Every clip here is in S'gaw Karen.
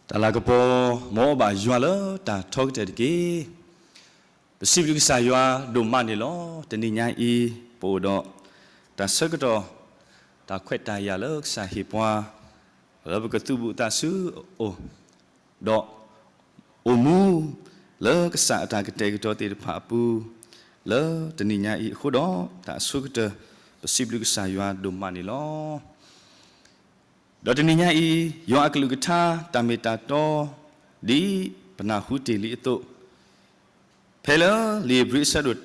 တၢ်လၤကပီၤ မ်အဘၣ်ယွၤလၢတၢ်ထီကတၢၢ်တက့ၢ်. ပစံးဘျုးကစၢ်ယွၤဒိၣ်မးန့ၣ်လီၤ. တနံၤညါအံၤ ပအိၣ်ဒီး တၢ်ဆၢကတီၢ် တၢ်ခွဲးတၢ်ယာ်လၢကစၢ်ဟ့ၣ်ပှၤ လၢပကသူၣ်ဘူးသးဆူအအိၣ် ဒီး အိၣ်မူ လၢကစၢ်အတၢ်ကတဲာ်ကတီၤသ့ၣ်တဖၣ်အပူၤ လၢတနံၤညါအံၤအဃိဒီး တၢ်အဆိကတၢၢ် ပစံးဘျုးကစၢ်ယွၤဒိၣ်မးန့ၣ်လီၤ. ဒီးတနံၤညါအံၤ ယွၤအကလုၢ်ကထါ တၢ်မ့ၢ်တၢ်တီ ဒ်ပနၢ်ဟူတ့ၢ်လံအသိး ဖဲလၢလံာ်ဧ့ၤဘြံၤအဆၢဒိၣ်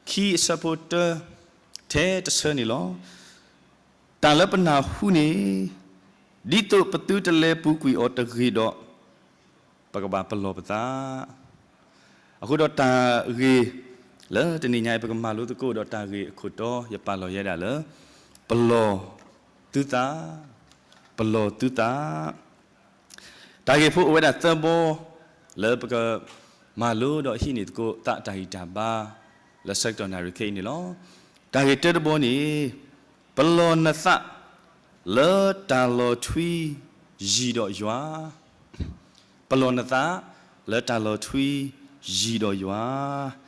ခံအဆၢဖိတၢ ထဲတဆၢန့ၣ်လီၤ. တၢ်လၢပနၢ်ဟူန့ၣ် ဒ်သိးပသုတလဲၤပူၤကွံာ်အီၤတဂ့ၤဒီး ပကဘၣ်ပလီၢ်ပသး. အဃိဒီးတၢ်ဂ့ၢ် လၢတနံၤညါအံၤ ပကမၤလိသကိးဒီးတၢ်ဂ့ၢ်အခိၣ်တီ ယပာ်လီၤယဲဒၣ်လၢ ပလီၢ်သုသး, ပလီၢ်သုသး. တၢ်ဂ့ၢ်ဖိအိၣ်ဝဲဒၣ်သၢဘီ လၢပကမၤလိဒီးဟံးန့ၢ်သကိးသးတၢ်ဂံၢ်တၢ်ဘါ လၢဆၢကတီၢ်နၣ်ရံၣ်ခဲအံၤန့ၣ်လီၤ. တၢ်ဂ့ၢ်တၢတဘီန့ၣ် ပလီၢ်နသး လၢတၢ်လီၤထွံယံၤဒီးယွၤ, ပလီၢ်နသး လၢတၢ်လီၤထွံယံၤဒီးယွၤ.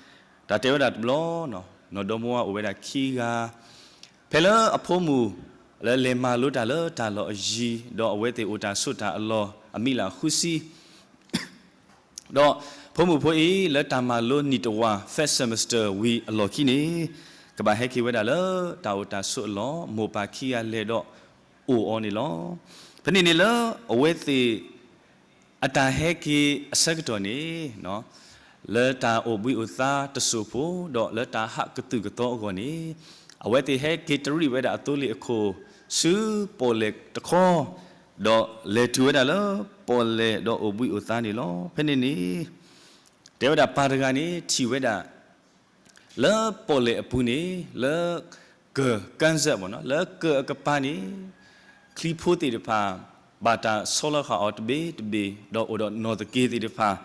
တၢ်တဲဝဲဒၣ်တဘျီ နီၢ်ဒီမါဝၤအိၣ်ဝဲဒၣ်ခံဂၤ ဖဲလၢအဖိမုၣ် လၢလဲၤမၤလိတၢ်လၢတၢ်လီၢ်အယံၤ ဒီးအဝဲသ့ၣ်အိၣ်တၢ်ဆိးတၢ်အလီၢ် အမံၤလၢဃုဆံ ဒီးဖိမုၣ်ဖိအံၤ လၢတၢ်မၤလိနံၣ်တဝာ် first semester ဝံၤအလီၢ်ခံန့ၣ် ကဘၣ်ဟဲက့ၤဝဲဒၣ်လၢတၢ်အိၣ်တၢ်ဆိးအလီၢ် မိၢ်ပၢ်ခံဂၤလဲၤဒီးအိၣ်အီၤန့ၣ်လီၤ. ဖဲန့ၣ်န့ၣ်လၢအဝဲသ့ၣ် အတၢ်ဟဲက့ၤအဆၢကတီၢ်န့ၣ် လၢတၢ်အိၣ်ဘှံးအိၣ်သါတစိၢ်ဖိ ဒီးလၢတၢ်ဟးကသုၣ်ကသီအဂီၢ်န့ၣ် အဝဲသ့ၣ်ဟဲက့ၤတရံးဝဲဒၣ်အသိလ့ၣ်အခိၣ် ဆူပီၣ်လဲၣ်တခီ ဒီးလဲၤတုၤဝဲဒၣ်လၢပီၣ်လဲၣ်ဒီးအိၣ်ဘှံးအိၣ်သါန့ၣ်လီၤ. ဖဲန့ၣ်န့ၣ် တဲဝဲဒၣ်ပၢ်တဂၤန့ၣ် ထံၣ်ဝဲဒၣ် လၢပီၣ်လဲၣ်အပူၤန့ၣ် လၢကၢၢ်ကၢၢ်စၢၣ် လၢကၢၢ်အကပၤန့ၣ် ချံဖိသ့ၣ်တဖၣ် ဘၣ်တၢ်ဆီလီၤဃာ်အီၤတဘ့ၣ်တဘ့ၣ် ဒီးအိၣ်ဒီးနီၢ်သက့ၤသ့ၣ်တဖၣ်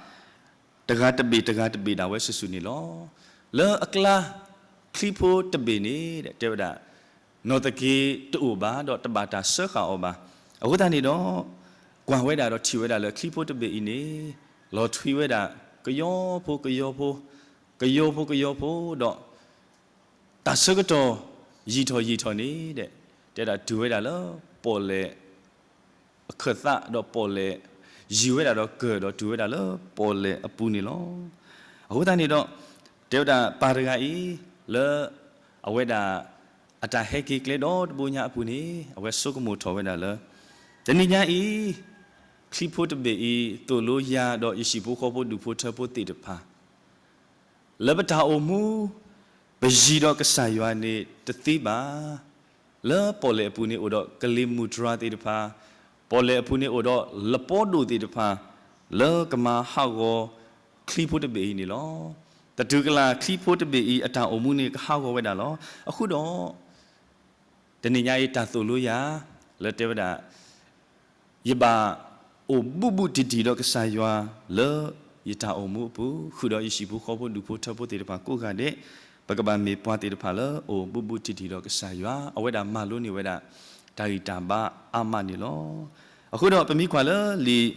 တဂၤတဘ့ၣ်တဂၤတဘ့ၣ်ဒၣ်ဝဲစုာ်စုာ်န့ၣ်လီၤ. လၢအကျါ ချံဖိတဘ့ၣ်န့ၣ် တဲဝဲဒၣ် နီၢ်သက့ၤတအိၣ်ဘၣ် ဒီးတဘၣ်တၢ်စၢဃာ်အီၤဘၣ်. အဃိသတးန့ၣ်ဒီး ကွၢ်ဝဲဒၣ်ဒီးထံၣ်ဝဲဒၣ်လၢချံဖိတဘ့ၣ်အံၤန့ၣ် လီၤထွံဝဲဒၣ် ကယီဖိကယီဖိ, ကယီဖိကယီဖိဒီး တၢ်ဆၢကတီၢ် ယံာ်ထီၣ်ယံာ်ထီၣ်န့ၣ် တဲဒၣ်တုၤဝဲဒၣ်လၢပီၣ်လဲၣ် အခၢၣ်သးဒီးပီၣ်လဲၣ် ယံာ်ဝဲဒၣ်ဒီးကၢၢ်ဒီးတုၤဝဲဒၣ်လၢပီၣ်လဲၣ်အပူၤန့ၣ်လီၤ. အဃိသတးန့ၣ်ဒီး တဲဝဲဒၣ်ပၢ်တဂၤအံၤ လၢ အဝဲဒၣ် အတၢ်ဟဲက့ၤကျဲဒီတဘိညါအပူၤန့ၣ် အဝဲဆိကမိၣ်ထီၣ်ဝဲဒၣ်လၢ တနံၤညါအံၤ ချံဖိတဘ့ၣ်အံၤ သိၣ်လိယၤဒီးယဟံၣ်ဖိဃီဖိဒူၣ်ဖိထၢဖိသ့ၣ်တဖၣ် လၢပတၢ်အိၣ်မူ ပယံၤဒီးကစၢ်ယွၤန့ၣ်တသ့ဘၣ်. လၢပီၣ်လဲၣ်အပူၤန့ၣ်အိၣ်ဒီးကလံၤမုၢ်တြၢ်သ့ၣ်တဖၣ်, ပီၣ်လဲၣ်အပူၤန့ၣ်အိၣ်ဒီးလပီဒိၣ်သ့ၣ်တဖၣ် လၢကမၤဟးဂီၤချံဖိတဘ့ၣ်အံၤန့ၣ်လီၤ. တတုၤကလာ်ချံဖိတဘ့ၣ်အံၤ အတၢ်အိၣ်မူန့ၣ်ကဟးဂီၤဝဲဒၣ်လီၤ. အဃိဒီး တနံၤညါအံၤတၢ်သိၣ်လိယၤ လၢတဲဝဲဒၣ် ယဘၣ်အိၣ်ဘူးဘူးတံၢ်တံၢ်ဒီးကစၢ်ယွၤ လၢယတၢ်အိၣ်မူအပူၤ ဃုာ်ဒီးယဟံၣ်ဖိဃီဖိဒူၣ်ဖိထၢဖိသ့ၣ်တဖၣ်ကိးဂၤဒဲး ပကဘၣ်မ့ၢ်ပှၤသ့ၣ်တဖၣ်လၢအိၣ်ဘူးဘူးတံၢ်တံၢ်ဒီးကစၢ်ယွၤ အဝဲဒၣ်မၤလိန့ၢ်ဝဲဒၣ် တၢ်ဂံၢ်တၢ်ဘါအါမးန့ၣ်လီၤ. အဃိဒီးပမ့ၢ်ကွၢ်လၢလံာ်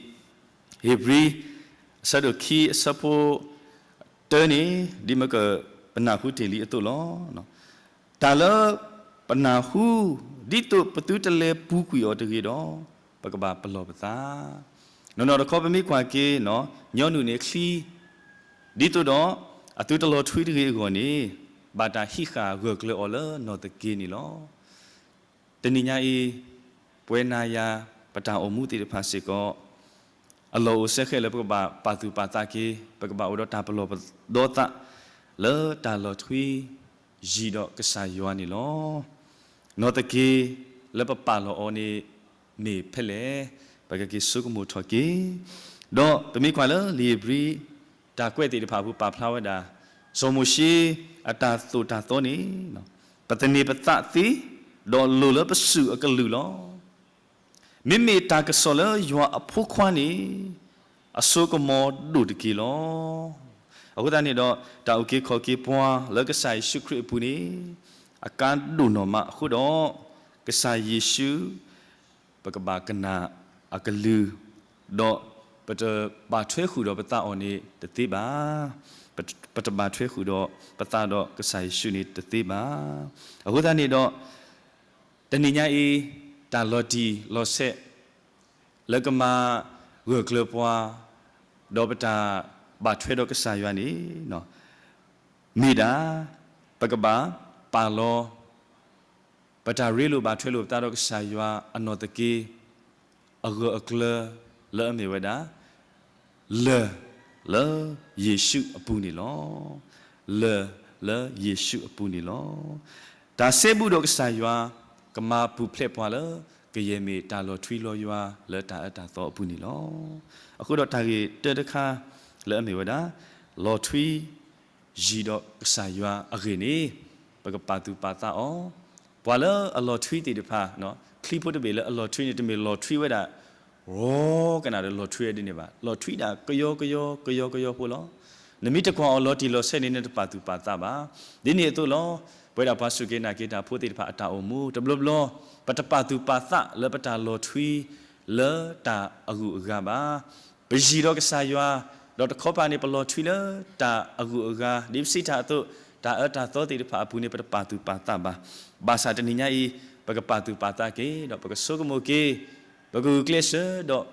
ဧ့ၤဘြံၤ အဆၢဒိၣ်ခံအဆၢဖိ တၢန့ၣ် ဒ်မ့ၢ်ကပနၢ်ဟူတ့ၢ်လံအသိးလီၤ. တၢ်လၢပနၢ်ဟူ ဒ်သိးပသုတလဲၤပူၤကွံာ်အီၤတဂ့ၤဒီး ပကဘၣ်ပလီၢ်ပသး. နီၢ်နီၢ်တခီပမ့ၢ်ကွၢ်က့ၤ ညီနုၢ်န့ၣ်ချံ ဒ်သိးဒီး အသုတလီၤထွံတဂ့ၤအဂီၢ်န့ၣ် ဘၣ်တၢ်ဟံးဃာ်ဂၢၢ်ကျၢၤအီၤလၢနီၢ်သက့ၤန့ၣ်လီၤ. တနံၤညါအံၤ ပဝဲနၤယၤ ပတၢ်အိၣ်မူသ့ၣ်တဖၣ်စ့ၢ်ကီး အလီၢ်အိၣ်စဲဃဲလၢပကဘၣ်ပာ်သူၣ်ပာ်သးက့ၤ ပကဘၣ်အိၣ်ဒီးတၢ်ပလီၢ်ပဒီသး လၢတၢ်လီၤထွံ ယံၤဒီးကစၢ်ယွၤန့ၣ်လီၤ. နီၢ်သက့ၤ လၢပပာ်လီၤအီၤန့ၣ် မ့ၢ်ဖဲလဲၣ် ပကက့ၤဆိကမိၣ်ထီၣ်က့ၤ ဒီးပမ့ၢ်ကွၢ်လၢလံာ်ဧ့ၤဘြံၤ တၢ်ကွဲးသ့ၣ်တဖၣ်အပူၤပာ်ဖျါဝဲဒၣ် စီၤမိၤၡ့အတၢ်သိၣ်တၢ်သီန့ၣ် ပသန့ၤပသးသ့ ဒီးလိၣ်လၢပစုာ်အကလုၢ်လီၤ. မ့မ့ၢ်တၢ်ကစီၣ်လၢယွၤအဖိခွါန့ၣ် အစိကမီၤဒိၣ်တက့ၢ်လီၤ. အဃိသတးန့ၣ်ဒီး တၢ်အုၣ်က့ၤခီၣ်က့ၤပှၤလၢကစၢ်ယ့ၣ်ၡူးခရံာ်အပူၤန့ၣ် အကါဒိၣ်နီၢ်မးအဃိဒီး ကစၢ်ယ့ၣ်ၡူး ပကဘၣ်ကနၣ်အကလုၢ် ဒီး ပတဘၣ်ထွဲဃုာ်ဒီးပသးအီၤန့ၣ်တသ့ဘၣ်. ပတဘၣ်ထွဲဃုာ်ဒီးပသးဒီးကစၢ်ယ့ၣ်ၡူးန့ၣ်တသ့ဘၣ်. အဃိသတးန့ၣ်ဒီး တနံၤညါအံၤ တၢ်လီၤတံၢ်လီၤဆဲး လၢကမၤဂၢၢ်ကျၢၤပှၤ ဒီးပတၢ်ဘၣ်ထွဲဒီးကစၢ်ယွၤန့ၣ် မ့ၢ်ဒၣ် ပကဘၣ်ပာ်လီၤ ပတၢ်ရ့လိာ်ဘၣ်ထွဲလိာ်ပသးဒီးကစၢ်ယွၤအနီၢ်သက့ အဂၢၢ်အကျၢၤလၢအမ့ၢ်ဝဲဒၣ် လၢၢ်လၢယ့ၣ်ၡူးအပူၤန့ၣ်လီၤ. လၢၢ်လၢယ့ၣ်ၡူးအပူၤန့ၣ်လီၤ. တၢ်စဲဘူးဒီးကစၢ်ယွၤ ကမၤပူၤဖျဲးပှၤလၢ ကယဲၢ်မ့ၢ်တၢ်လီၤထွံလီၤယွၤလၢတၢ်အၢတၢ်သီအပူၤန့ၣ်လီၤ. အဃိဒီးတၢ်ဂ့ၢ်တၢတခါလၢအမ့ၢ်ဝဲဒၣ် လီၤထွံ ယံၤဒီးကစၢ်ယွၤအဂ့ၢ်န့ၣ် ပကပာ်သူၣ်ပာ်သးအီၤ, ပှၤလၢအလီၤထွံသ့ၣ်တဖၣ်, ချံဖိတဘ့ၣ်လၢအလီၤထွံန့ၣ် တမ့ၢ်လီၤထွံဝဲဒၣ် ရီကနၣ်ဒီးလီၤထွံဝဲဒ်န့ၣ်ဘၣ်, လီၤထွံဒၣ်ကယီကယီကယီကယီဖိလီၤ. နမ့ၢ်တကွၢ်အီၤလီၤတံၢ်လီၤဆဲးန့ၣ် နတပာ်သူၣ်ပာ်သးဘၣ်. ဒ်န့ၣ်အသိးလီၤ. ပဝဲဒၣ်ပှၤစူၢ်က့ၤနာ်က့ၤတၢ်ဖိသ့ၣ်တဖၣ်အတၢ်အိၣ်မူ တဘျီဘျီ ပတပာ်သူၣ်ပာ်သးလၢပတၢ်လီၤထွံ လၢတၢ်အဂုၤအဂၤဘၣ်. ပယံၤဒီးကစၢ်ယွၤ, ဒီးတခီပၤန့ၣ် ပလီၤထွံလၢတၢ်အဂုၤအဂၤ, ဒ်ပစံးတၢ်အသိး, တၢ်အၢတၢ်သီသ့ၣ်တဖၣ်အပူၤန့ၣ် ပတပာ်သူၣ်ပာ်သးဘၣ်. ဘၣ်ဆၣ်တနံၤညါအံၤ ပကပာ်သူၣ်ပာ်သးက့ၤ, ဒီးပကဆိကမိၣ်က့ၤ, ပကဂုာ်ကျဲးစၢး, ဒီး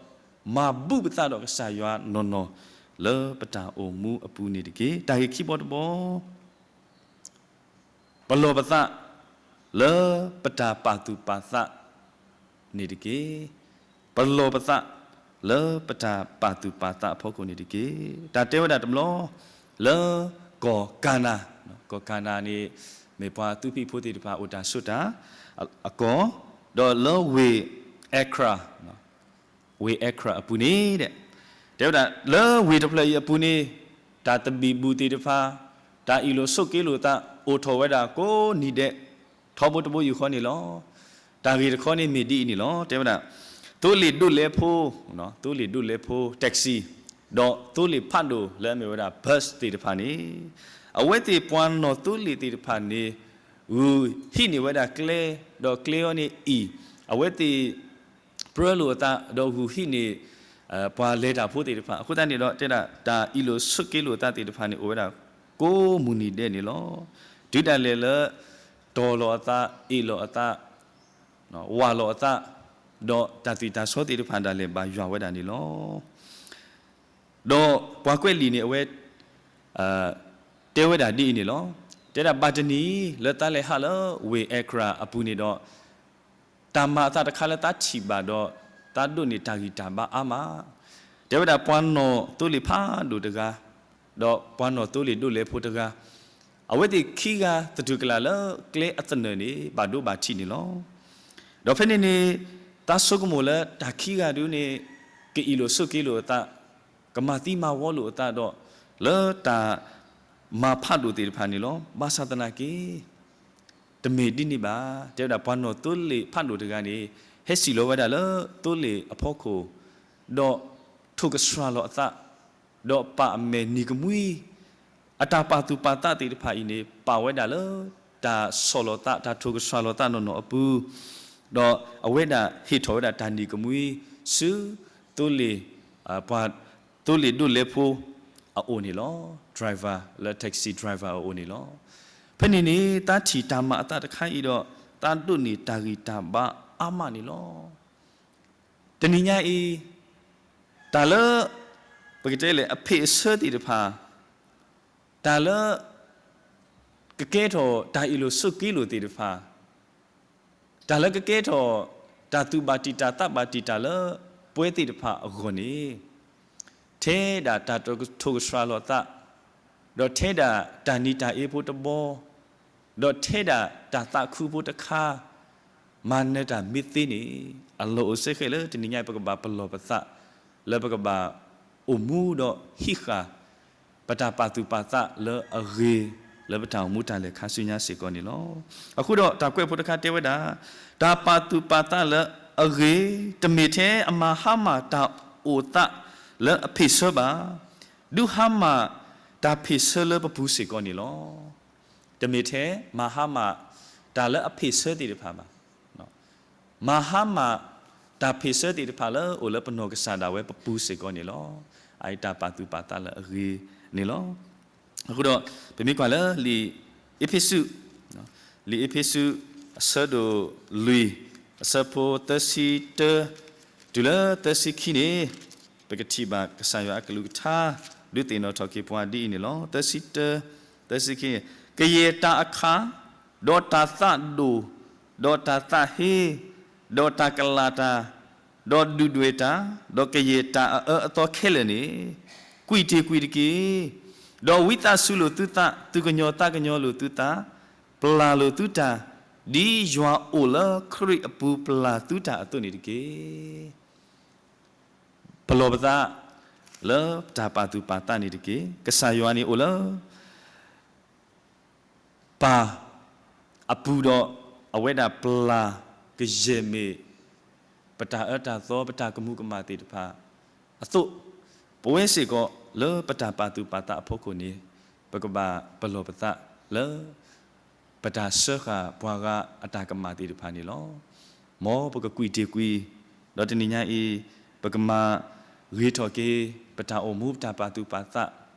မၤဘူၣ်ပသးဒီးကစၢ်ယွၤနီၢ်နီၢ် လၢပတၢ်အိၣ်မူအပူၤန့ၣ်တက့ၢ်. တၢ်ဂ့ၢ်ခံဘီတဘီ ပလီၢ်ပသး လၢပတၢ်ပာ်သူၣ်ပာ်သးန့ၣ်တက့ၢ်. ပလီၢ်ပသး လၢပတၢ်ပာ်သူၣ်ပာ်သးအဖီခိၣ်န့ၣ်တက့ၢ်. တၢ်တဲဝဲဒၣ်တဘျီ လၢကီၢ်ကၤနၤ, ကီၢ်ကၤနၤန့ၣ် မ့ၢ်ပှၤသူဖံးဖိသ့ၣ်တဖၣ်အိၣ်တၢ်ဆိးတၢ်အကီၢ်, ဒီးလၢဝ့ၢ်အဲခရၤ ဝ့ၢ်အဲခရၤအပူၤန့ၣ် တဲဝဲဒၣ် လၢဝ့ၢ်တဖျၢၣ်အံၤအပူၤန့ၣ် တၢ်သဘံၣ်ဘုၣ်သ့ၣ်တဖၣ်, တၢ်အ့ၣ်လိာ်ဆိးက့လိာ်သး အိၣ်ထီၣ်ဝဲဒၣ်ကိးနံၤဒဲး ထီဘိတဘိယူၢ်ဃီန့ၣ်လီၤ. တၢ်ဂ့ၢ်တခီန့ၣ်မ့ၢ်ဒ်အံၤန့ၣ်လီၤ. တဲဝဲဒၣ် သိလ့ၣ်ဒိးလဲဖိ, သိလ့ၣ်ဒိးလဲဖိ taxi ဒီးသိလ့ၣ်ဖးဒိၣ်လၢအမ့ၢ်ဝဲဒၣ် bus သ့ၣ်တဖၣ်န့ၣ် အဝဲသ့ၣ်ပှၤနီၢ်သိလ့ၣ်သ့ၣ်တဖၣ်န့ၣ် ဂုာ်ဟံးန့ၢ်ဝဲဒၣ်ကျဲ, ဒီးကျဲအံၤန့ၣ်အံၤ, အဝဲသ့ၣ် ပြၢလိာ်အသး ဒီးဂုာ်ဟံးန့ၢ် ပှၤလဲၤတၢ်ဖိသ့ၣ်တဖၣ်. အဃိသတးန့ၣ်ဒီး တဲဒၣ်တၢ်အ့ၣ်လိာ်ဆိးက့လိာ်သးသ့ၣ်တဖၣ်န့ၣ် အိၣ်ဝဲဒၣ်ကိးမုၢ်နံၤဒဲးန့ၣ်လီၤ. တုၤဒၣ်လဲာ်လၢ တီၤလီၤအသး, အ့ၣ်လိာ်အသး, ဝၢ်လီၤအသး, ဒီးတၢ်သွံၣ်တၢ်ဆီသ့ၣ်တဖၣ်ဒၣ်လဲာ်ဘၣ်ယွၤဝဲဒၣ်န့ၣ်လီၤ. ဒီးပှၤကွဲးလံာ်န့ၣ် အဝဲ တဲဝဲဒၣ်ဒ်အံၤန့ၣ်လီၤ. တဲဒၣ်ဘၣ်တနံၤ လၢသးလဲၤဟးလၢဝ့ၢ်အဲခရၤအပူၤန့ၣ်ဒီး တၢ်မၤအသးတခါလၢသးထံၣ်ဘၣ်ဒီး သးဒိးန့ၢ်တၢ်ဂံၢ်တၢ်ဘါအါမး. တဲဝဲဒၣ်ပှၤနီၢ်သိလ့ၣ်ဖးဒိၣ်တဂၤ ဒီးပှၤနီၢ်သိလ့ၣ်ဒိးလဲဖိတဂၤ, အဝဲသ့ၣ်ခံဂၤသတူၢ်ကလာ်လၢကျဲအသနၢၣ်န့ၣ် ဘၣ်ဒိဘၣ်ထံးန့ၣ်လီၤ. ဒီးဖဲန့ၣ်န့ၣ် သးဆိကမိၣ်လၢတၢ်ခံဂၤဒုန့ၣ် ကအ့ၣ်လိာ်ဆိးက့လိာ်အသး, ကမၤသံမၤဝီလိာ်အသးဒီး လၢတၢ်မၤဖးဒိၣ်သ့ၣ်တဖၣ်န့ၣ်လီၤ. ဘၣ်ဆၣ်သနာ်က့ တမ့ၢ်ဒ်န့ၣ်ဘၣ်. တဲဝဲဒၣ်ပှၤနီၢ်သိလ့ၣ်ဖးဒိၣ်တဂၤန့ၣ် ဟဲစံၣ်လီၤဝဲဒၣ်လၢသိလ့ၣ်အဖီခိၣ်, ဒီးထိၣ်ကဆှၣ်လီၤအသး, ဒီးပာ်အမဲာ်နံၤကမှံ, အတၢ်ပာ်သူၣ်ပာ်သးသ့ၣ်တဖၣ်အံၤန့ၣ် ပာ်ဝဲဒၣ်လၢတၢ်ဆီၣ်လီၤသး တၢ်ထိၣ်ကဆှၣ်လီၤသးနီၢ်နီၢ်အပူၤ, ဒီးအဝဲဒၣ်ဟ့ၣ်ထီၣ်ဝဲဒၣ်တၢ်နံၤကမှံ ဆူသိလ့ၣ်, ပှၤသိလ့ၣ်ဒိးလဲဖိအအိၣ်န့ၣ်လီၤ. driver လၢ taxi driver အအိၣ်န့ၣ်လီၤ. ဖဲန့ၣ်န့ၣ် သးထံၣ်တၢ်မၤအသးတခါအံၤဒီး သးဒိးန့ၢ်တၢ်ဂံၢ်တၢ်ဘါအါမးန့ၣ်လီၤ. တနံၤညါအံၤ တၢ်လၢ ပကတဲလဲၣ် အဖ့ၣ်အဆၢသ့ၣ်တဖၣ်, တၢ်လၢ ကကဲထီၣ်တၢ်အ့ၣ်လိာ်ဆိးက့လိာ်သ့ၣ်တဖၣ်, တၢ်လၢကကဲထီၣ်တၢ်သူၣ်ဘၣ်တံာ်တာ်သးဘၣ်တံာ်တာ်လၢပှဲၤသ့ၣ်တဖၣ်အဂီၢ်န့ၣ်, ထဲဒၣ်တၢ်ထိၣ်ကဆှၣ်လီၤသး, ဒီးထဲဒၣ်တၢ်နံၤတၢ်အ့ဖိတဘီ, ဒီးထဲဒၣ်တၢ်သးခုဖိတခါ, မၤနၢၤတၢ်မ့ၢ်သ့န့ၣ်, အလီၢ်အိၣ်စ့ၢ်ကီးလၢတနံၤညါအံၤ ပကဘၣ်ပလီၢ်ပသး လၢပကဘၣ်အိၣ်မူဒီးဟံးဃာ် ပတၢ်ပာ်သူၣ်ပာ်သးလၢအဂ့ၤ လၢပတၢ်အိၣ်မူတၢ်လဲၤခါဆူညါစ့ၢ်ကီးန့ၣ်လီၤ. အဃိဒီးတၢ်ကွဲးဖိတခါတဲဝဲဒၣ်, တၢ်ပာ်သူၣ်ပာ်သးလၢအဂ့ၤ တမ့ၢ်ထဲအမၤဟါမၢ်တၢ်အိၣ်သးလၢအဖ့ၣ်ဆၢဘၣ်, ဒုးဟါမၢ်တၢ်ဖ့ၣ်ဆၢလၢပပူၤစ့ၢ်ကီးန့ၣ်လီၤ. တမ့ၢ်ထဲမၤဟါမၢ်တၢ်လၢအဖ့ၣ်ဆၢသ့ၣ်တဖၣ်ဘၣ်. မၤဟါမၢ် တၢ်ဖ့ၣ်ဆၢသ့ၣ်တဖၣ်လၢအိၣ်လၢပနီၢ်ကစၢ်ဒၣ်ဝဲပပူၤစ့ၢ်ကီးန့ၣ်လီၤ. အအံၤတၢ်ပာ်သူၣ်ပာ်သးလၢအဂ့ၤန့ၣ်လီၤ. အဃိဒီး ပမ့ၢ်ကွၢ်လၢလံာ်အ့းဖ့းစူး, လံာ်အ့းဖ့းစူး အဆၢဒိၣ်လွံၢ် အဆၢဖိသၢဆံတၢ တုၤလၢသၢဆံခံန့ၣ်, ပကထံၣ်ဘၣ်ကစၢ်ယွၤအကလုၢ်ကထါ ဒုးသ့ၣ်နီၣ်ထီၣ်က့ၤပှၤဒ်အံၤန့ၣ်လီၤ. သၢဆံတၢ, သၢဆံခံန့ၣ်, ကယဲၢ်တၢ်အခး, ဒီးတၢ်သးဒိၣ်, ဒီးတၢ်သးဟ့, ဒီးတၢ်ကလၤတၢ်, ဒီးဒုၣ်ဒွဲၣ်တၢ်, ဒီးကယဲၢ်တၢ်အအၢအသီခဲလၢာ်န့ၣ်, ကွံာ်တ့ၢ်ကွံာ်တက့ၢ်. ဒီးဝံသးစူၤလိာ်သုသး, သူၣ်ကညီၤသးကညီၤလိာ်သုသး, ပျၢ်လိာ်သုတၢ်, ဒ်ယွၤအိၣ်လၢခရံာ်အပူၤပျၢ်သုတၢ်အသိးန့ၣ်တက့ၢ်. ပလီၢ်ပသး လၢတၢ်ပာ်သူၣ်ပာ်သးန့ၣ်တက့ၢ်. ကစၢ်ယွၤန့ၣ်အိၣ်လၢ ပၢ်အပူၤဒီး အဝဲဒၣ်ပျၢ်ကယဲၢ်မ့ၢ် ပတၢ်အၢတၢ်သီ ပတၢ်ကမူၤကမၣ်သ့ၣ်တဖၣ်အသိး, ပဝဲစ့ၢ်ကီးလၢပတၢ်ပာ်သူၣ်ပာ်သးအဖီခိၣ်န့ၣ် ပကဘၣ်ပလီၢ်ပသးလၢ ပတၢ်စၢဃာ်ပှၤဂၤအတၢ်ကမၣ်သ့ၣ်တဖၣ်န့ၣ်လီၤ. မ်ပကကွံာ်တ့ၢ်ကွံာ်, ဒီးတနံၤညါအံၤ ပကမၤဂ့ၤထီၣ်က့ၤ ပတၢ်အိၣ်မူ ပတၢ်ပာ်သူၣ်ပာ်သး,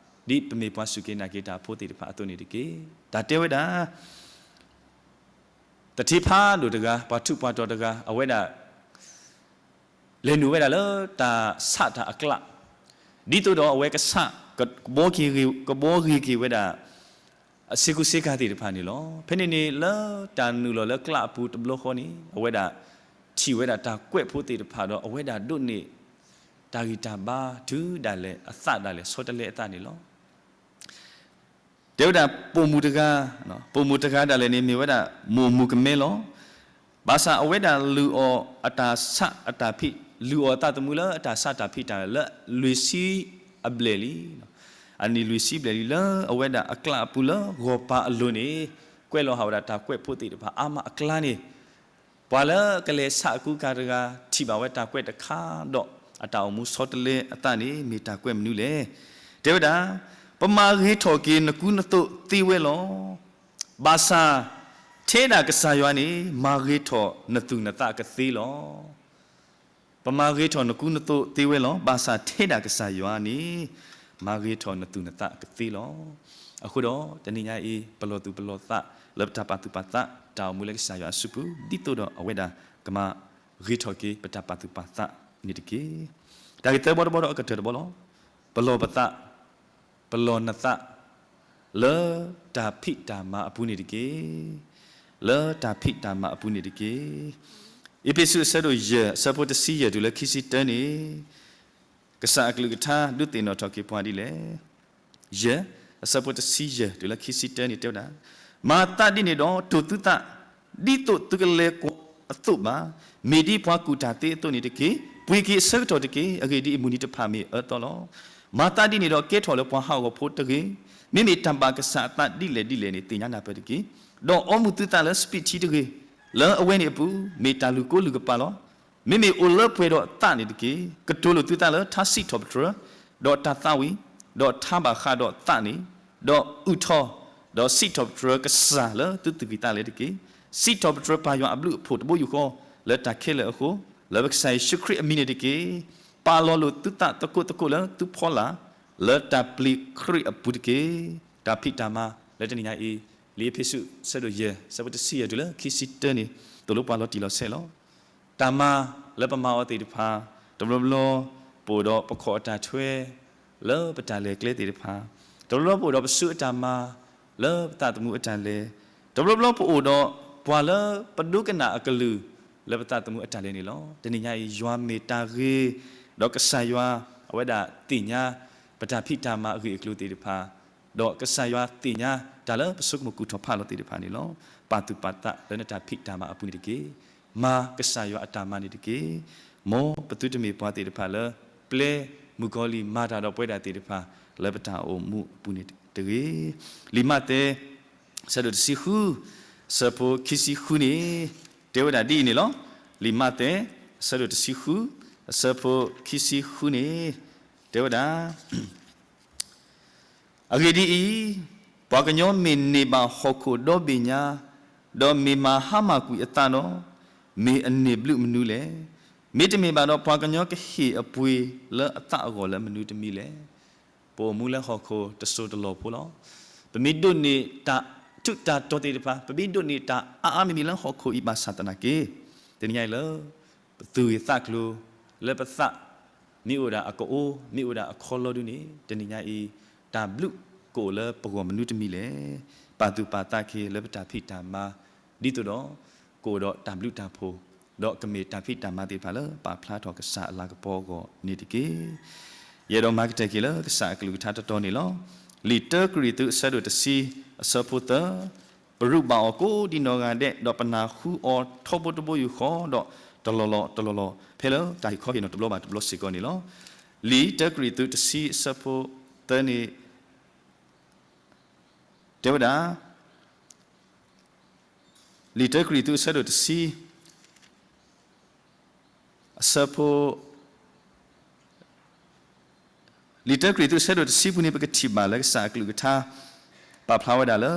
ဒ်ပမ့ၢ်ပှၤစူၢ်က့ၤနာ်က့ၤတၢ်ဖိသ့ၣ်တဖၣ်အသိးန့ၣ်တက့ၢ်. တၢ်တဲဝဲဒၣ် သထ့ဖးဒိၣ်တဂၤ ပှၤထူးပှၤတီၤတဂၤ အဝဲဒၣ် လဲၤနုာ်ဝဲဒၣ်လၢတၢ်ဆးတၢ်အကျး, ဒ်သိးဒီးအဝဲကဆး ကဘှီက့ၤ ကဘှီဂ့ၤက့ၤဝဲဒၣ် အစ့ကူစ့ကၤသ့ၣ်တဖၣ်န့ၣ်လီၤ. ဖဲန့ၣ်န့ၣ် လၢတၢ်နုာ်လီၤလၢကျးအပူၤတဘျီဃီန့ၣ် အဝဲဒၣ်ထံၣ်ဝဲဒၣ်တၢ်ကွဲးဖိသ့ၣ်တဖၣ်ဒီး အဝဲဒၣ်ဒိးန့ၢ် တၢ်ဂံၢ်တၢ်ဘါတုၤဒၣ်လဲာ် အသးဒၣ်လဲာ် ဆီတလဲအသးန့ၣ်လီၤ. တဲဝဲဒၣ်ပိာ်မုၣ်တဂၤ, ပိာ်မုၣ်တဂၤဒၣ်လဲာ်န့ၣ် မ့ၢ်ဝဲဒၣ်မိၢ်မုၣ်ကမဲလီၤ. ဘၣ်ဆၣ်အဝဲဒၣ်လုၢ်အီၣ်အတၢ်ဆးအတၢ်ဖံး, လုၢ်အီၣ်အသးသမူလၢအတၢ်ဆးတၢ်ဖံးတၢ်လၢလွံၢ်ဆံအဘျဲၣ်လံ. အနံၣ်လွံၢ်ဆံဘျဲၣ်လံ လၢအဝဲဒၣ်အကျးအပူၤလၢဂီၤပၤအလိၤန့ၣ် ကွဲးလီၤဟးဝဲဒၣ်တၢ်ကွဲးဖိသ့ၣ်တဖၣ်အါမးအကျါန့ၣ် ပှၤလၢကလဲၤဆးအကူအကၤတဂၤ ထံၣ်ဘၣ်ဝဲတၢ်ကွဲးတခါဒီး အတၢ်အိၣ်မူဆီတလဲအသးန့ၣ် မ့ၢ်တၢ်ကွဲးမနုၤလဲၣ်. တဲဝဲဒၣ်, ပမၤဂ့ၤထီၣ်က့ၤနကူနသိးသ့ဝဲလီၤ. ဘၣ်ဆၣ် ထဲဒၣ်ကစၢ်ယွၤန့ၣ် မၤဂ့ၤထီၣ်နသူၣ်နသးကသ့လီၤ. ပမၤဂ့ၤထီၣ်နကူနသိးသ့ဝဲလီၤ. ဘၣ်ဆၣ်ထဲဒၣ်ကစၢ်ယွၤန့ၣ် မၤဂ့ၤထီၣ်နသူၣ်နသးကသ့လီၤ. အဃိဒီး တနံၤညါအံၤ ပလီၢ်သူၣ်ပလီၢ်သး လၢပတၢ်ပာ်သူၣ်ပာ်သး တၢ်အိၣ်မူလၢကစၢ်ယွၤအစုပူၤ ဒ်သိးဒီးအဝဲဒၣ်ကမၤဂ့ၤထီၣ်က့ၤ ပတၢ်ပာ်သူၣ်ပာ်သးန့ၣ်တက့ၢ်. တၢ်ဂ့ၢ်သၢဘီတဘီဒီးအကတၢၢ်တဘီလီၤ. ပလီၢ်ပသး ပလီၢ်နသး လၢတၢ်ဖံးတၢ်မၤအပူၤန့ၣ်တက့ၢ်. လၢတၢ်ဖံးတၢ်မၤအပူၤန့ၣ်တက့ၢ်. အ့းဖ့းစူးအဆၢဒိၣ်ယဲၢ် အဆၢဖိတဆံယဲၢ်တုၤလၢခံဆံတၢန့ၣ် ကစၢ်အကလုၢ်ကထါဒုးသ့ၣ်နီၣ်ထီၣ်က့ၤပှၤဒ်လဲၣ်. ယဲၢ် အဆၢဖိတဆံယဲၢ်တုၤလၢခံဆံတၢန့ၣ်တဲဝဲဒၣ်, မၤသးဒ်န့ၣ်ဒီးတိၢ်သုသး ဒ်သိးသုကလဲၤကွၢ်အသိးဘၣ်. မ့ၢ်ဒ်ပှၤကူၣ်တၢ်သ့အသိးန့ၣ်တက့ၢ်. ပှ့ၤက့ၤအဆၢကတီၢ်တက့ၢ်. အဂ့ၢ်ဒ်အံၤ, မုၢ်နံၤတဖၣ်မ့ၢ်အၢသီလီၤ. မၤသးဒ်န့ၣ်ဒီးကဲထီၣ်လၢပှၤဟးဂီၤဖိတဂ့ၤ. မ့မ့ၢ်တၢ်ဘၣ်ကစၢ်အသးဒ်လဲၣ်ဒ်လဲၣ်န့ၣ် သ့ၣ်ညါနၢ်ပၢၢ်တက့ၢ်. ဒီးအီမူၤသုသးလၢစပံးထံတဂ့ၤ. လၢအဝဲန့ၣ်အပူၤ မ့ၢ်တၢ်လုၢ်ကိလုၢ်ကပၤလီၤ. မ့မ့ၢ်အိၣ်လၢပှဲၤဒီးသးန့ၣ်တက့ၢ်. ကတိၤလိာ်သုသးလၢထါစံးထီၣ်ပတြၢၤ, ဒီးတၢ်သးဝံၣ်, ဒီးထါဘၣ်ဃးဒီးသးန့ၣ်, ဒီးအုၣ်ထီၣ်, ဒီးစံးထီၣ်ပတြၢၤကစၢ်လၢသုသူၣ်ကံၢ်သးလဲတက့ၢ်. စံးထီၣ်ပတြၢၤပၢ်ယွၤအဘျုးအဖှိၣ်တဘိယူၢ်ဃီ လၢတၢ်ခဲလၢာ်အဃိ, လၢပကစၢ်ယ့ၣ်ၡူးခရံာ်အမံၤန့ၣ်တက့ၢ်. ပာ်လီၤလိာ်သုသးသကိးသကိးလၢသုဖီလာ်, လၢတၢ်ပျံၤခရံာ်အပူၤတက့ၢ်. တၢ်ဖံးတၢ်မၤလၢတနံၤညါအံၤ, လံာ်အ့းဖ့းစူး ဆၢဒိၣ်ယဲၢ် ဆၢဖိတဆံယဲၢ်တုၤလၢခံဆံတၢန့ၣ် သိၣ်လိပှၤလီၤတံၢ်လီၤဆဲးလီၤ. တၢ်မၤလၢပမၤအီၤသ့ၣ်တဖၣ်, တဘျီဘျီ ပအိၣ်ဒီးပခီၣ်အတၢ်ထွဲ လၢပတၢ်လဲၤကျဲသ့ၣ်တဖၣ်, တဘျီဘျီပအိၣ်ဒီးပစုအတၢ်မၤ လၢပသးသမူအတၢ်လဲၤ, တဘျီဘျီပအိၣ်ဒီးပှၤလၢပဒိကနၣ်အကလုၢ် လၢပသးသမူအတၢ်လဲၤန့ၣ်လီၤ. တနံၤညါအံၤ ယွၤမ့ၢ်တၢ်ဂ့ၤ, ဒီးကစၢ်ယွၤ အဝဲဒၣ်သ့ၣ်ညါ ပတၢ်ဖံးတၢ်မၤအဂ့ၢ်အကျိၤသ့ၣ်တဖၣ်, ဒီးကစၢ်ယွၤသ့ၣ်ညါတၢ်လၢပဆိကမိၣ်ကူၣ်ထီၣ်ဖးလီၤသ့ၣ်တဖၣ်န့ၣ်လီၤ. ပာ်သူၣ်ပာ်သးလၢနတၢ်ဖံးတၢ်မၤအပူၤန့ၣ်တက့ၢ်. မၤကစၢ်ယွၤအတၢ်မၤန့ၣ်တက့ၢ်. မ်ပသုတမ့ၢ်ပှၤသ့ၣ်တဖၣ်လၢ ပျဲမုၣ်ကီၤလံၢ်မၤတၢ်ဒီးပဝဲဒၣ်သ့ၣ်တဖၣ် လၢပတၢ်အိၣ်မူအပူၤန့ၣ်တဂ့ၤ. လံာ်မးသဲ ဆၢဒိၣ်တဆံဃု အဆၢဖိခံဆံဃုန့ၣ် တဲဝဲဒၣ်ဒ်အံၤန့ၣ်လီၤ. လံာ်မးသဲ အဆၢဒိၣ်တဆံဃု အဆၢဖိခံဆံဃုန့ၣ် တဲဝဲဒၣ် အဂ့ၢ်ဒ်အံၤ, ပှၤကညီမ့ၢ်န့ၢ်ဘၣ်ဟီၣ်ခိၣ်ဒီဘ့ၣ်ညါ, ဒီးမ့ၢ်မၤဟါမၢ်ကွံာ်အသးဒီး, မ့ၢ်အန့ၢ်ဘျုးမနုၤလဲၣ်. မ့တမ့ၢ်ဘၣ်ဒီး ပှၤကညီကဟ့ၣ်အပှ့ၤလၢအသးအဂီၢ်လၢမနုၤတမံၤလဲၣ်. ပအိၣ်မူလၢဟီၣ်ခိၣ်တစိၤတလီၢ်ဖိလီၤ. ပမ့ၢ်ဒိးန့ၢ်တၢ်ထူးတၢ်တီၤသ့ၣ်တဖၣ်, ပမ့ၢ်ဒိးန့ၢ်တၢ်အါအါမံၤမံၤလၢဟီၣ်ခိၣ်အံၤဘၣ်ဆၣ်သနာ်က့, တနံၤညါအံၤလၢ ပသူၣ်ဂ့ၤသးကျိၤ လၢပသး မ့ၢ်အိၣ်ဒၣ်အကအိ, မ့ၢ်အိၣ်ဒၣ်အခီလီၤဒုန့ၣ် တနံၤညါအံၤ တၢ်ဘျုးကအိၣ်လၢပဂီၢ်မနုၤတမံၤလဲၣ်. ပာ်သူၣ်ပာ်သးက့ၤလၢပတၢ်ဖံးတၢ်မၤ ဒ်သိးဒီး ကအိၣ်ဒီးတၢ်ဘျုးတၢ်ဖှိၣ်, ဒီးကမ့ၢ်တၢ်ဖံးတၢ်မၤသ့ၣ်တဖၣ်လၢပာ်ဖျါထီၣ်ကစၢ်အလၤကပီၤအဂီၢ်န့ၣ်တက့ၢ်. ယအဲၣ်ဒိးမၤကတၢၢ်က့ၤလၢကစၢ်အကလုၢ်ကထါတတီၤန့ၣ်လီၤ. လံာ်တၢကရံၣ်သူးအဆၢဒိၣ်တဆံ အဆၢဖိသၢ, ပရူးဘၣ်အီၤကိးဒံနီၢ်ဂၤဒဲး, ဒီးပနၢ်ဟူအီၤထီဘိတဘိယူၢ်ဃီ, ဒီးတလီၢ်လီၢ်တလီၢ်လီၢ် ဖဲလၢတၢ်ဟ့ၣ်ခီဟ့ၣ်နီၤတဘျီဘၣ်တဘျီစ့ၢ်ကီးန့ၣ်လီၤ. လံာ်တၢကရံၣ်သူးတဆံအဆၢဖိသၢန့ၣ် တဲဝဲဒၣ်, လံာ်တၢကရံၣ်သူးအဆၢဒိၣ်တဆံ အဆၢဖိ လံာ်တၢကရံၣ်သူးအဆၢဒိၣ်တဆံပူၤန့ၣ် ပကထံၣ်ဘၣ်လၢကစၢ်အကလုၢ်ကထါ ပာ်ဖျါဝဲဒၣ်လၢ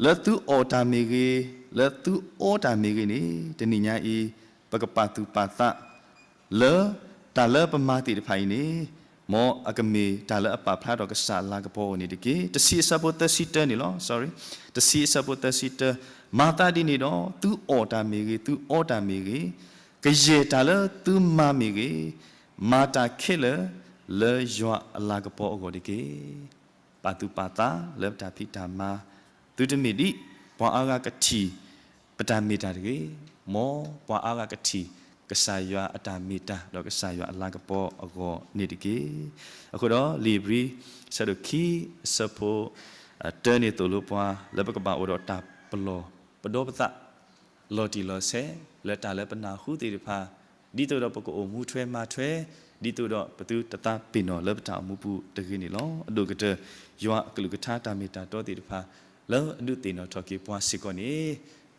လၢသုအီၣ်တၢ်မ့ၢ်ဂ့ၤ, လၢသုအီတၢ်မ့ၢ်ဂ့ၤန့ၣ် တနံၤညါအံၤ ပကပာ်သူၣ်ပာ်သး လၢတၢ်လၢပမၤသ့ၣ်တဖၣ်အံၤန့ၣ် မ်အကမ့ၢ်တၢ်လၢအပာ်ဖျါထီၣ်ကစၢ်အလၤကပီၤအဂီၢ်န့ၣ်တက့ၢ်. တဆံအဆၢဖိသၢဆံတၢန့ၣ်လီၤ. တဆံအဆၢဖိသၢဆံတၢ, မၤသးဒ်န့ၣ်ဒီး သုအီၣ်တၢ်မ့ၢ်ဂ့ၤ, သုအီတၢ်မ့ၢ်ဂ့ၤ, ကယဲၢ်တၢ်လၢသုမၤမ့ၢ်ဂ့ၤ, မၤတၢ်ခဲလၢာ်လၢယွၤအလၤကပီၤအဂီၢ်တက့ၢ်. ပာ်သူၣ်ပာ်သးလၢပတၢ်ဖံးတၢ်မၤ, သုတမ့ၢ်ဒ် ပှၤအါဂၤကထံၣ် ပတၢ်မ့ၢ်တၢ်တဂ့ၤ, မ်ပှၤအါဂၤကထံၣ် ကစၢ်ယွၤအတၢ်မ့ၢ်တၢ် ဒီးကစၢ်ယွၤအလၤကပီၤအဂီၢ်န့ၣ်တက့ၢ်. အဃိဒီး လံာ်ဧ့ၤဘြံၤ အဆၢဒိၣ်ခံ အဆၢဖိ တၢန့ၣ်သိၣ်လိပှၤ လၢပကဘၣ်အိၣ်ဒီးတၢ်ပလီၢ်ပဒီပသး လီၤတံၢ်လီၤဆဲး လၢတၢ်လၢပနၢ်ဟူသ့ၣ်တဖၣ်, ဒ်သိးဒီးပကအိၣ်မူထွဲမၤထွဲ, ဒ်သိးဒီးပသုတသးပ့ၤနီၣ်လၢပတၢ်အိၣ်မူပူၤတဂ့ၤန့ၣ်လီၤ. အဒိၣ်ကတၢၢ် ယွၤအကလုၢ်ကထါတၢ်မ့ၢ်တၢ်တီသ့ၣ်တဖၣ် လၢအဒုးသ့ၣ်နီၣ်ထီၣ်က့ၤပှၤစ့ၢ်ကီးန့ၣ်,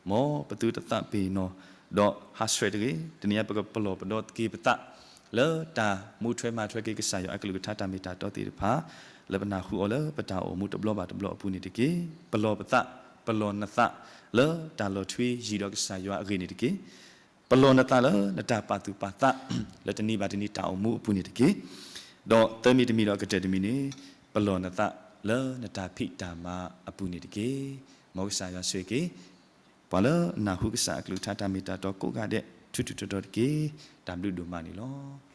မ်ပသုတသးပ့ၤနီၣ် ဒီးဟးဆှဲးတဂ့ၤ. တနံၤညါပကပလီၢ်ပဒီက့ၤပသး လၢတၢ်မူထွဲမၤထွဲက့ၤကစၢ်ယွၤအကလုၢ်ကထါတၢ်မ့ၢ်တၢ်တီသ့ၣ်တဖၣ် လၢပနၢ်ဟူအီၤလၢပတၢ်အိၣ်မူတဘျီဘၣ်တဘျီအပူၤန့ၣ်တက့ၢ်. ပလီၢ်ပသး, ပလီၢ်နသး လၢတၢ်လီၤထွံယံၤဒီးကစၢ်ယွၤအဂ့ၢ်န့ၣ်တက့ၢ်. ပလီၢ်နသးလၢနတၢ်ပာ်သူၣ်ပာ်သး လၢတနံၤဘၣ်တနံၤတၢ်အိၣ်မူအပူၤန့ၣ်တက့ၢ်. ဒီးသၢမံၤတမံၤဒီးအကတၢၢ်တမံၤန့ၣ်, ပလီၢ်နသးလၢနတၢ်ဖံးတၢ်မၤအပူၤန့ၣ်တက့ၢ်. မ်ကစၢ်ယွၤဆိၣ်ဂ့ၤက့ၤ ပှၤလၢအနၢ်ဟူကစၢ်အကလုၢ်ကထါတၢ်မ့ၢ်တၢ်တီကိးဂၤဒဲး ထူးထူးတီၤတီၤတက့ၢ်. တၢ်ဘျုးဒိၣ်မးန့ၣ်လီၤ.